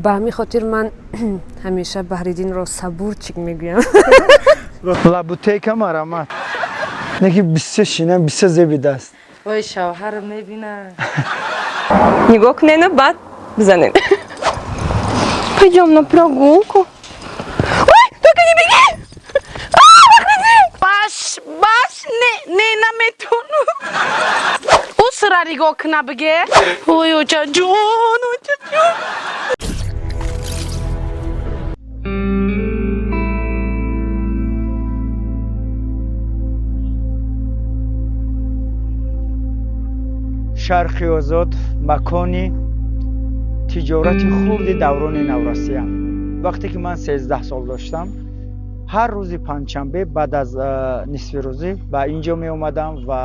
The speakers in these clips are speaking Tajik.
Ба ҳамин хотир ман ҳамеша Баҳриддинро сабурчик мегӯям. Лабутейка марамат. Неки бисёр шинам, бисёр зеби даст. Ой, шавҳар мебина. Нигоҳ кунену, баъд бизанед. Пойдем на прогулку. Ой, только не беги! Баш, баш, не, не, наметону. Усра нигоҳ куна, биге. Ой, очаҷон, очаҷон. Шарқи Озод макони тиҷорати хурди даврони наврасиям. Вақте ки ман 13 сол доштам, ҳар рӯзи панҷшанбе баъд аз нисфи рӯзӣ ба ин ҷо меомадам ва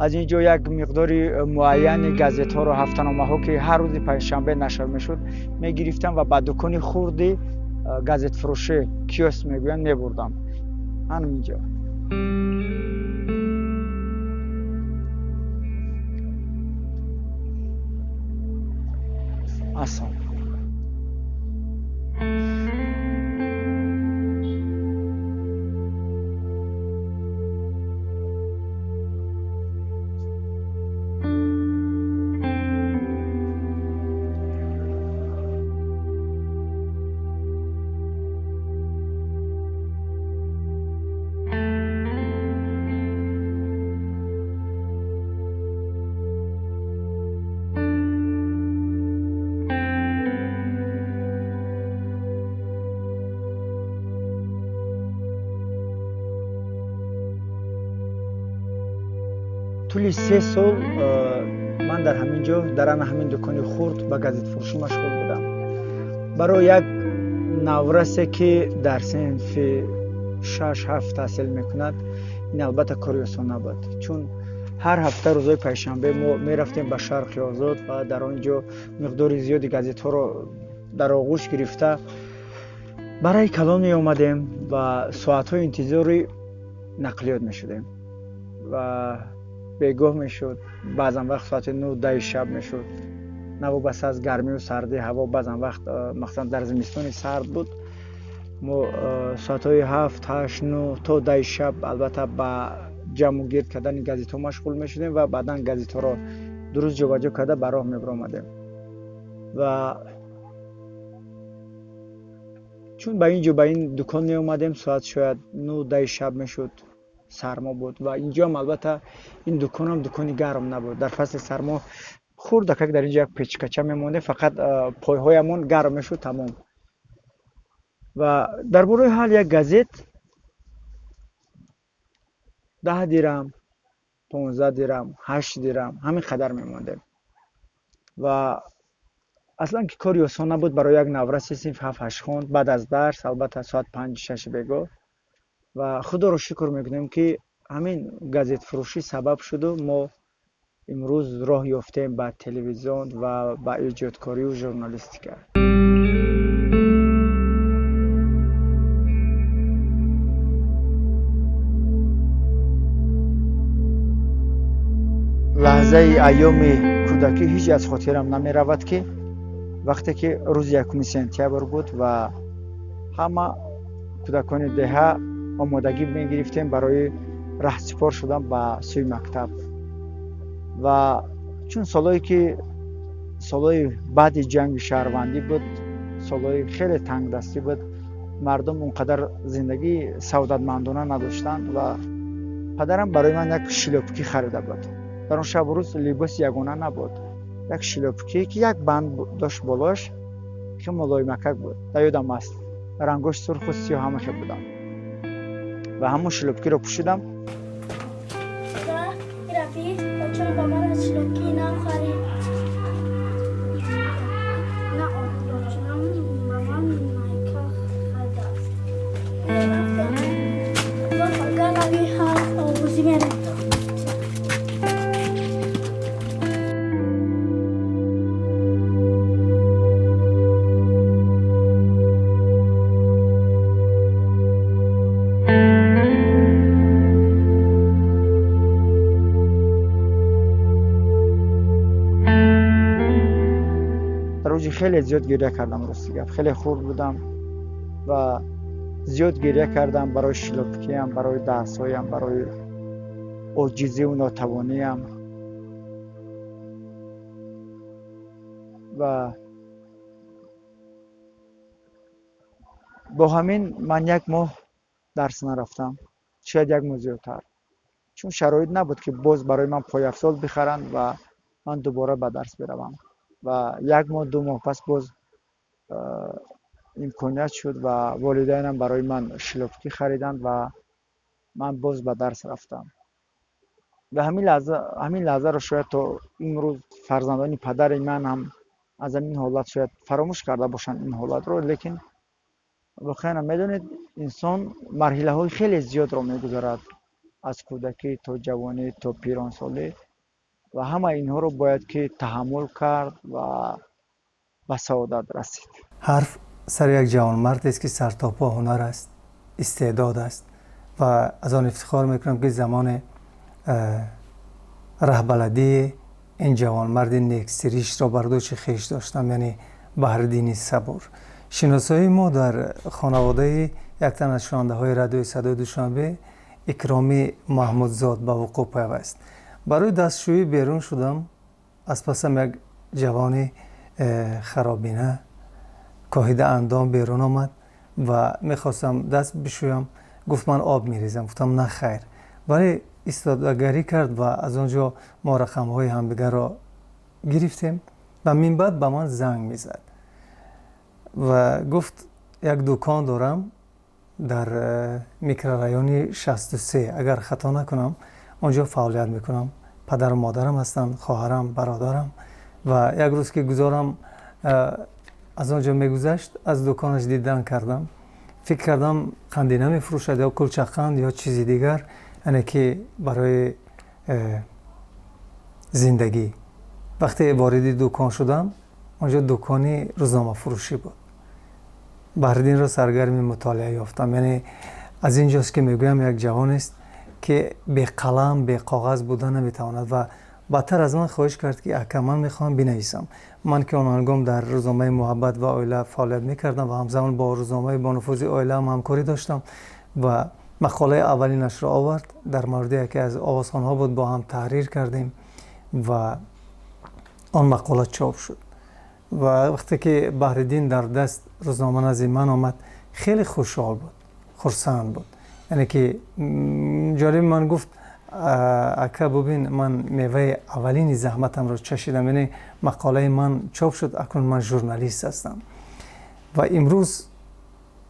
аз ин ҷо як миқдори муайяни газетҳоро, ҳафтаномаҳо, ки ҳар рӯзи панҷшанбе нашр мешуд, мегирифтам ва ба дукони хурди газетфурӯшӣ, киоск мегӯянд, мебурдам. Ҳамин ҷо. Ассалом. Тӯли 3 сол ман дар ҳамин ҷо, дар ана ҳамин дукони хурд ба газетфурӯшӣ машғул будам. Барои як наврасе, ки дар синфи шаш, ҳафт таҳсил мекунад, ин албатта кори осон набуд, чун ҳар ҳафта рӯзҳои панҷшанбе мо мерафтем ба Шарқи Озод ва дар он ҷо миқдори зиёди газетҳоро дар оғӯш гирифта ба раи калон меомадем ва соатҳои интизори нақлиёт мешудем ва бегоҳ мешуд, баъзан вақт соати 9, 10-и шаб мешуд. Новобаста аз гармию сардии ҳаво, баъзан вақт, махсусан дар зимистони сард буд, мо соатҳои 7, 8, 9 то 10-и шаб албатта ба ҷамъу гирд кардани газетҳо машғул мешудем ва баъдан газетҳоро дуруст ҷобаҷо карда ба роҳ мебаромадем. Ва чун ба ин ҷо, ба ин дукон меомадем, соат шояд 9, 10-и шаб мешуд, сармо буд ва инҷоам албатта ин дуконам дукони гарм набуд. Дар фасли сармо хурдакак дар инҷо як печкача мемондем, фақат пойҳоямон гарм мешуд, тамом. Ва дар бораи ҳар як газет 10 дирам, 15 дирам, 8 дирам, ҳамин қадар мемондем. Ва аслан ки кори осон набуд барои як навраси синфи ҳафт, ҳаштхон баъд аз дарс, албатта соат 5, 6-и бегоҳ. Ва худоро шукр мекунем, ки ҳамин газетфурӯшӣ сабаб шуду мо имрӯз роҳ ёфтем ба телевизион ва ба эҷодкорию журналистика. Лаҳзаи айёми кӯдакӣ ҳеҷ аз хотирам намеравад, ки вақте ки рӯзи 1 сентябр буд ва ҳама кӯдакони деҳа омодагӣ мегирифтем барои раҳсипор шудан ба сӯи мактаб. Ва чун солҳое ки солҳои баъди ҷанги шаҳрвандӣ буд, солҳои хеле тангдастӣ буд, мардум он қадар зиндагии саодатмандона надоштанд ва падарам барои ман як шлёпки харида буд. Дар он шабу рӯз либоси ягона набуд, як шлёпке, ки як банд дошт болош, ки мулоимакак буд. Дар ёдам аст, рангош сурху сиёҳ ҳама хел буданд ва ҳамон шлёпкиро пӯшидам. Ба ман аз шлёпки нав харид. На, очам ба ман майка харидааст. Гарави ҳаст, овозӣ мерем. Дар Рӯзи хеле зиёд гиря кардам. Рости гап, хеле хурд будам ва зиёд гиря кардам барои шлёпкиам, барои дарсҳоям, барои оҷизиву нотавониям. Ва бо ҳамин ман як моҳ дарс нарафтам, шояд як моҳ зиёдтар, чун шароит набуд, ки боз барои ман пойафзол бихаранд ва ман дубора ба дарс биравам. Ва як моҳ, 2 моҳ пас боз имконият шуд ва волидайнам барои ман шлёпкӣ хариданд ва ман боз ба дарс рафтам. Ва ҳамин лаҳзаро шояд то имрӯз фарзандони падари ман ҳам аз ҳамин ҳолат шояд фаромӯш карда бошанд ин ҳолатро, лекин воқеан медонед, инсон марҳилаҳои хеле зиёдро мегузарад, аз кӯдакӣ то ҷавонӣ то пиронсолӣ, ва ҳама инҳоро бояд ки таҳаммул кард ва ба саодат расид. Ҳарф сари як ҷавонмардест, ки сартопо ҳунар аст, истеъдод аст, ва аз он ифтихор мекунам, ки замоне раҳбаладии ин ҷавонмарди нексиришро бар дӯши хеш доштам, яъне Баҳриддини Сабур. Шиносоии мо дар хонаводаи як тан аз шунавандаҳои радиои Садои Душанбе, Икромӣ Маҳмудзод, ба вуқӯъ пайваст. Барои дастшӯӣ берун шудам, аз пасам як ҷавони харобина, коҳида андом берун омад ва мехостам даст бишӯям. Гуфт: «Ман об мерезам». Гуфтам: «На хайр». Вале истодагарӣ кард ва аз он ҷо мо рақамҳои ҳамдигарро гирифтем ва минбаъд ба ман занг мезад ва гуфт: «Як дукон дорам дар микрорайони 63, агар хато накунам, он ҷо фаъолият мекунам. Падару модарам ҳастанд, хоҳарам, бародарам». Ва як рӯз ки гузорам аз он ҷо мегузашт, аз дуконаш дидан кардам. Фикр кардам, қандина мефурӯшад ё кулчақанд ё чизи дигар, яъне ки барои зиндагӣ. Вақте вориди дукон шудам, он ҷо дукони рӯзномафурӯшӣ буд. Баҳриддинро саргарми мутолиа ёфтам. Яъне аз ин ҷост, ки мегӯям, як ҷавонест, ки беқалам, беқоғаз буда наметавонад. Ва баъдтар аз ман хоҳиш кард, ки: «Ака, ман мехоҳам бинависам». Ман ки он ҳангом дар рӯзномаи «Муҳаббат ва оила» фаъолият мекардам ва ҳамзамон бо рӯзномаи бонуфузи «Оилаам» ҳамкорӣ доштам, ва мақолаи аввалинашро овард, дар мавриди яке аз овозхонҳо буд, бо ҳам таҳрир кардем ва он мақола чоп шуд. Ва вақте ки Баҳриддин дар даст рӯзнома назди ман омад, хеле хушҳол буд, хурсанд буд. Яъне ки ҷолиби ман гуфт: «Ака, бубин, ман меваи аввалини заҳматамро чашидам, яъне мақолаи ман чоп шуд, акнун ман журналист ҳастам». Ва имрӯз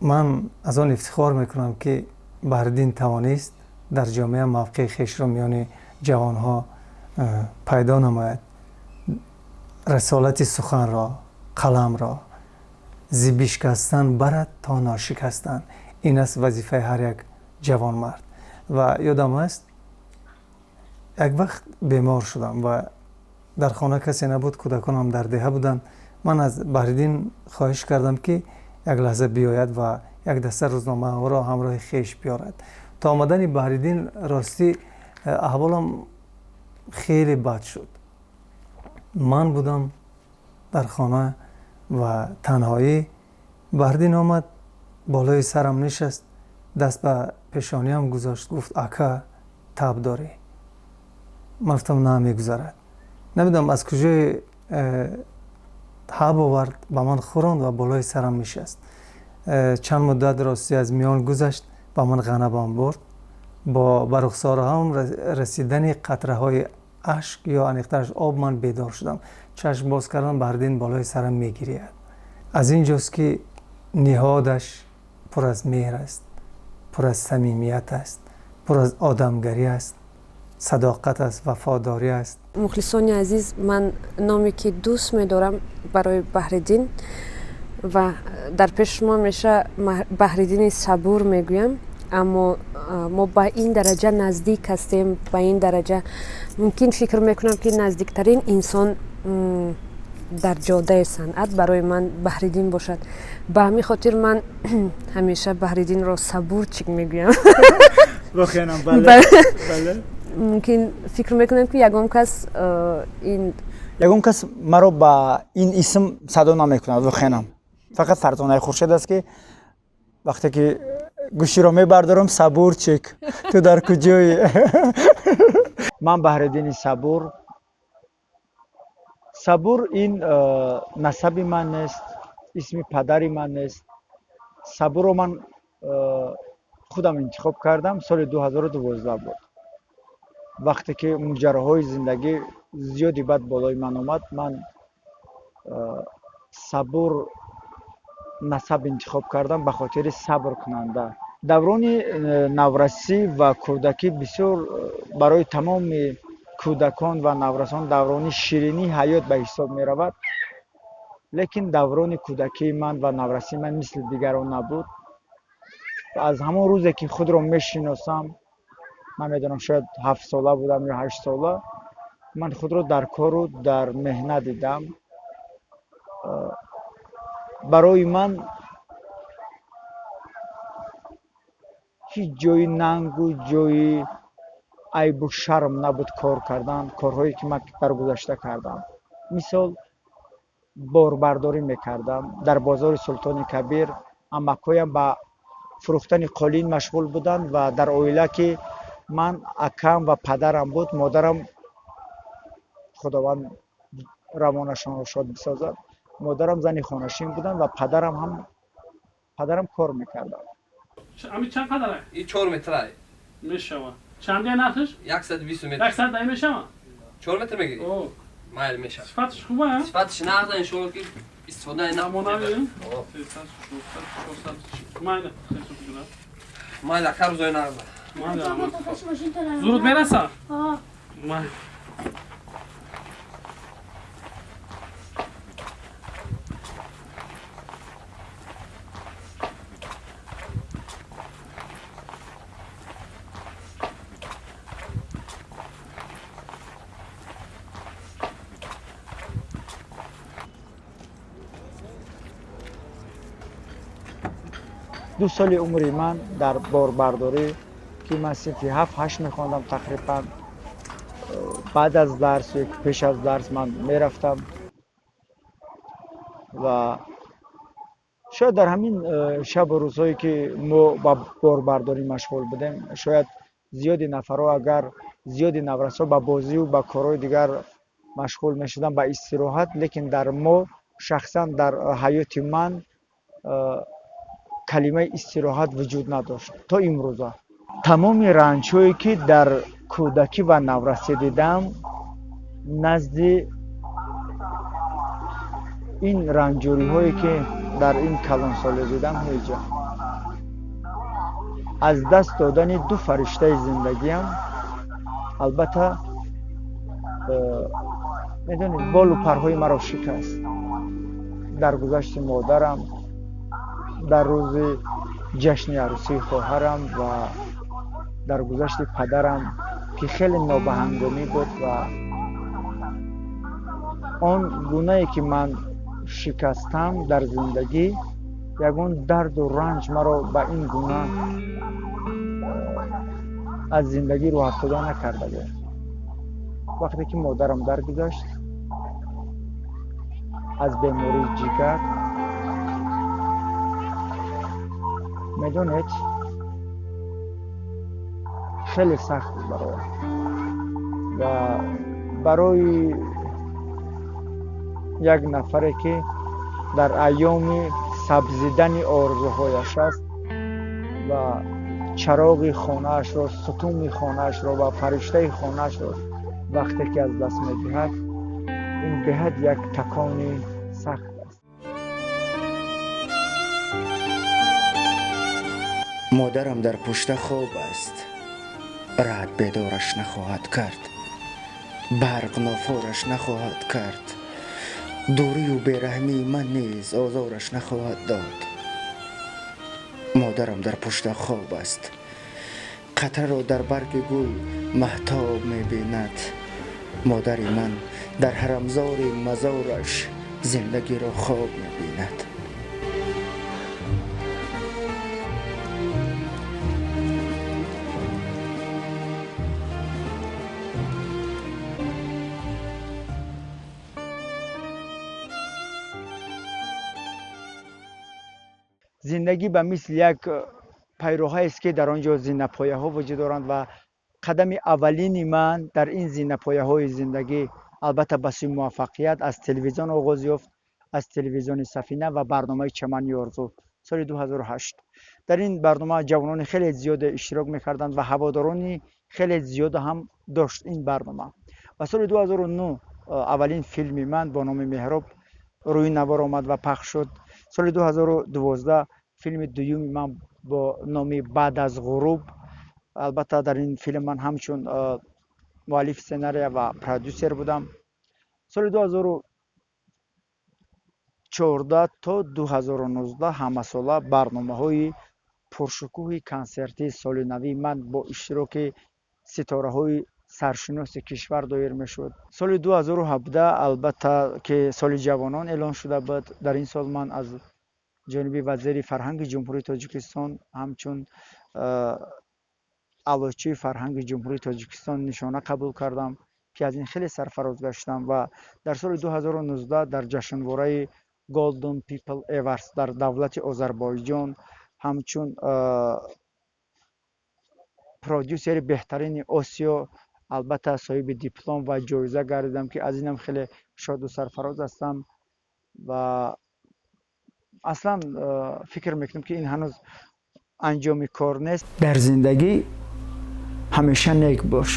ман аз он ифтихор мекунам, ки Баҳриддин тавонист дар ҷомеа мавқеи хешро миёни ҷавонҳо пайдо намояд. Рисолати суханро, қаламро зи бишкастан барад то ношикастан, ин аст вазифаи ҳар як ҷавонмард. Ва ёдам аст, як вақт бемор шудам ва дар хона касе набуд, кӯдаконам дар деҳа буданд. Ман аз Баҳриддин хоҳиш кардам, ки як лаҳза биёяд ва як даста рӯзномаҳоро ҳамроҳи хеш биёрад. То омадани Баҳриддин, ростӣ, аҳволам хеле бад шуд. Ман будам дар хона ва танҳоӣ. Баҳриддин омад, болои сарам нишаст, даст ба пешониям гузошт, гуфт: «Ака, таб дорӣ?» Ман гуфтам: «На, мегузарад». Намедонам, аз куҷои ҳаб овард, ба ман хӯронд ва болои сарам нишаст. Чанд муддат, ростӣ, аз миён гузашт, ба ман ғанабам бурд. Бо ба рухсораҳам расидани қатраҳои ашк ё аниқтараш об ман бедор шудам. Чашм боз кардам, Баҳриддин болои сарам мегирияд. Аз ин ҷост, ки ниҳодаш пур аз меҳр аст, пур аз самимият аст, пур аз одамгарӣ аст, садоқат аст, вафодорӣ аст. Мухлисони азиз, ман номе ки дӯст медорам барои Баҳриддин ва дар пеши шумо ҳамеша Баҳриддини Сабур мегӯям, аммо мо ба ин дараҷа наздик ҳастем, ба ин дараҷа, мумкин, фикр мекунам, ки наздиктарин инсон дар ҷодаи санъат барои ман Баҳриддин бошад. Ба ҳамин хотир ман ҳамеша Баҳриддинро Сабурчик мегӯям. Воқеан, бале. Мумкин, фикр мекунам, ки ягон кас ин Ягон кас маро ба ин исм садо намекунад, воқеанам. Фақат Фарзонаи Хуршед аст, ки вақте ки гӯширо мебардорам, Сабурчик, ту дар куҷоӣ? Ман Баҳриддини Сабур. Сабур ин насаби ман нест, исми падари ман нест. Сабурро ман худам интихоб кардам, соли 2012 буд. Вақте ки муҷароҳои зиндагӣ зиёди бад болои ман омад, ман Сабур насаб интихоб кардам ба хотири сабркунанда. Даврони наврасӣ ва кӯдакӣ бисёр барои тамоми кӯдакон ва наврасон даврони ширинии ҳаёт ба ҳисоб меравад. Лекин даврони кӯдакии ман ва наврасии ман мисли дигарон набуд. Аз ҳамон рӯзе ки худро мешиносам, ман медонам, шояд 7 сола будам ё 8 сола, ман худро дар кору дар меҳнат дидам. Барои ман ҳеҷ ҷои нангу ҷои айбу шарм набуд кор кардан, корҳое ки ман дар гузашта кардам. Мисол, борбардорӣ мекардам дар бозори Султони Кабир. Амакҳоям ба фурӯхтани қолин машғул буданд ва дар оила ки ман, акам ва падарам буд, модарам, Худованд равонашонро шод бисозад, модарам зани хонашин буданд ва падарам ҳам, падарам кор мекарданд. Ами чанд қадар? И 4 метр ай. Мешава. Чанде нархиш? 120 метр. 100 дай мешава? 4 метр мегири? О. Майл мешава. Сифатш хуба? Сифатш нағз, иншоалло ки истифода нағз. Замонави? 300, 400, 400. Майли, 300. Майл акар рӯзои нағз. Майли. Зуруд мераса? Ҳа. Майли. Ду соли умри ман дар борбардорӣ, ки ман синфи 7-8 мехондам тақрибан, баъд аз дарс ё пеш аз дарс ман мерафтам ва шояд дар ҳамин шабу рӯзҳое ки мо ба борбардорӣ машғул будем, шояд зиёди нафарҳо, агар зиёди наврасҳо ба бозию ба корҳои дигар машғул мешуданд, ба истироҳат, лекин дар мо шахсан дар ҳаёти ман калимаи истироҳат вуҷуд надошт то имрӯза. Тамоми ранҷҳое ки дар кӯдакӣ ва наврасӣ дидам, назди ин ранҷуриҳое ки дар ин калонсолӣ дидам ҳеҷ. Аз даст додани ду фариштаи зиндагиам, албатта, медонед, болу парҳои маро шикаст. Дар гузашти модарам, дар рӯзи ҷашни арӯсии хоҳарам ва дар гузашти падарам, ки хеле нобаҳангомӣ буд ва он гунае ки ман шикастам дар зиндагӣ, ягон дарду ранҷ маро ба ин гуна аз зиндагӣ рӯҳафтода накарда буд. Вақте ки модарам даргузашт аз бемории ҷигар, медонед, хеле сахт буд бароям ва барои як нафаре ки дар айёми сабзидани орзуҳояш аст ва чароғи хонаашро, сутуни хонаашро ва фариштаи хонаашро вақте ки аз даст медиҳад, ин беҳад як такони сахт аст. Модарам дар пушта хоб аст, раъд бедораш нахоҳад кард, барқ нофораш нахоҳад кард, дурию бераҳмии ман низ озораш нахоҳад дод. Модарам дар пушта хоб аст, қатраро дар барги гул маҳтоб мебинад. Модари ман дар ҳарамзори мазораш зиндагиро хоб мебинад. Зиндагӣ ба мисли як пайроҳаест, ки дар он ҷо зинапояҳо вуҷуд доранд, ва қадами аввалини ман дар ин зинапояҳои зиндагӣ, албатта, ба сӯи муваффақият аз телевизион оғоз ёфт, аз телевизиони Сафина ва барномаи «Чамани орзу» соли 2008. Дар ин барнома ҷавонони хеле зиёде иштирок мекарданд ва ҳаводорони хеле зиёде ҳам дошт ин барнома. Ва соли 2009 аввалин филми ман бо номи «Меҳроб» рӯи навор омад ва пахш шуд. Соли 2012 филми дуюми ман бо номи «Баъд аз ғуруб». Албатта, дар ин филм ман ҳамчун муаллифи сценария ва продюсер будам. Соли 2014 то 2019 ҳамасола барномаҳои пуршукӯҳи консертии соли навии ман бо иштироки ситораҳои саршиноси кишвар доир мешуд. Соли 2017, албатта, ки соли ҷавонон эълон шуда буд, дар ин сол ман аз ҷониби вазири фарҳанги Ҷумҳурии Тоҷикистон ҳамчун Аълочии фарҳанги Ҷумҳурии Тоҷикистон нишона қабул кардам, ки аз ин хеле сарфароз гаштам. Ва дар соли 2019 дар ҷашнвораи Golden People Awards дар давлати Озарбойҷон ҳамчун продюсери беҳтарини Осиё, албатта, соҳиби диплом ва ҷоиза гардидам, ки аз инам хеле шоду сарфароз ҳастам. Ва аслан фикр мекунам, ки ин ҳанӯз анҷоми кор нест. Дар зиндагӣ ҳамеша нек бош,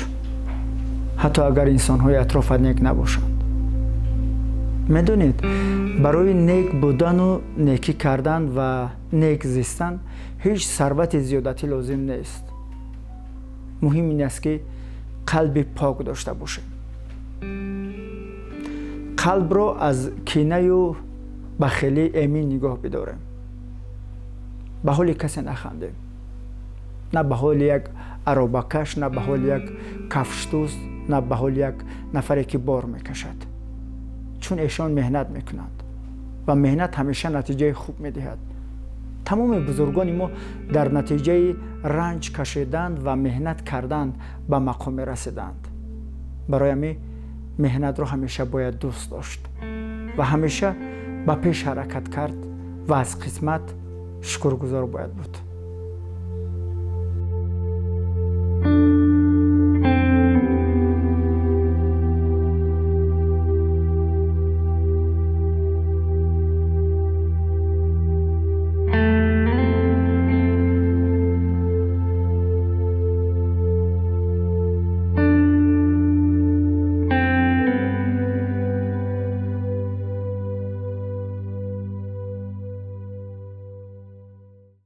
ҳатто агар инсонҳои атрофат нек набошанд. Медонед, барои нек будану некӣ кардан ва нек зистан ҳеҷ сарвати зиёдатӣ лозим нест. Муҳим ин аст, ки қалби пок дошта бошем, қалбро аз кинаю бахелӣ эмин нигоҳ бидорем, ба ҳоли касе нахандем, на ба ҳоли як аробакаш, на ба ҳоли як кафштӯз, на ба ҳоли як нафаре, ки бор мекашад, чун эшон меҳнат мекунанд ва меҳнат ҳамеша натиҷаи хуб медиҳад. Тамоми бузургони мо дар натиҷаи ранҷ кашиданд ва меҳнат кардан ба мақоме расиданд. Барои ҳамин меҳнатро ҳамеша бояд дӯст дошт ва ҳамеша ба пеш ҳаракат кард ва аз қисмат шукргузор бояд буд.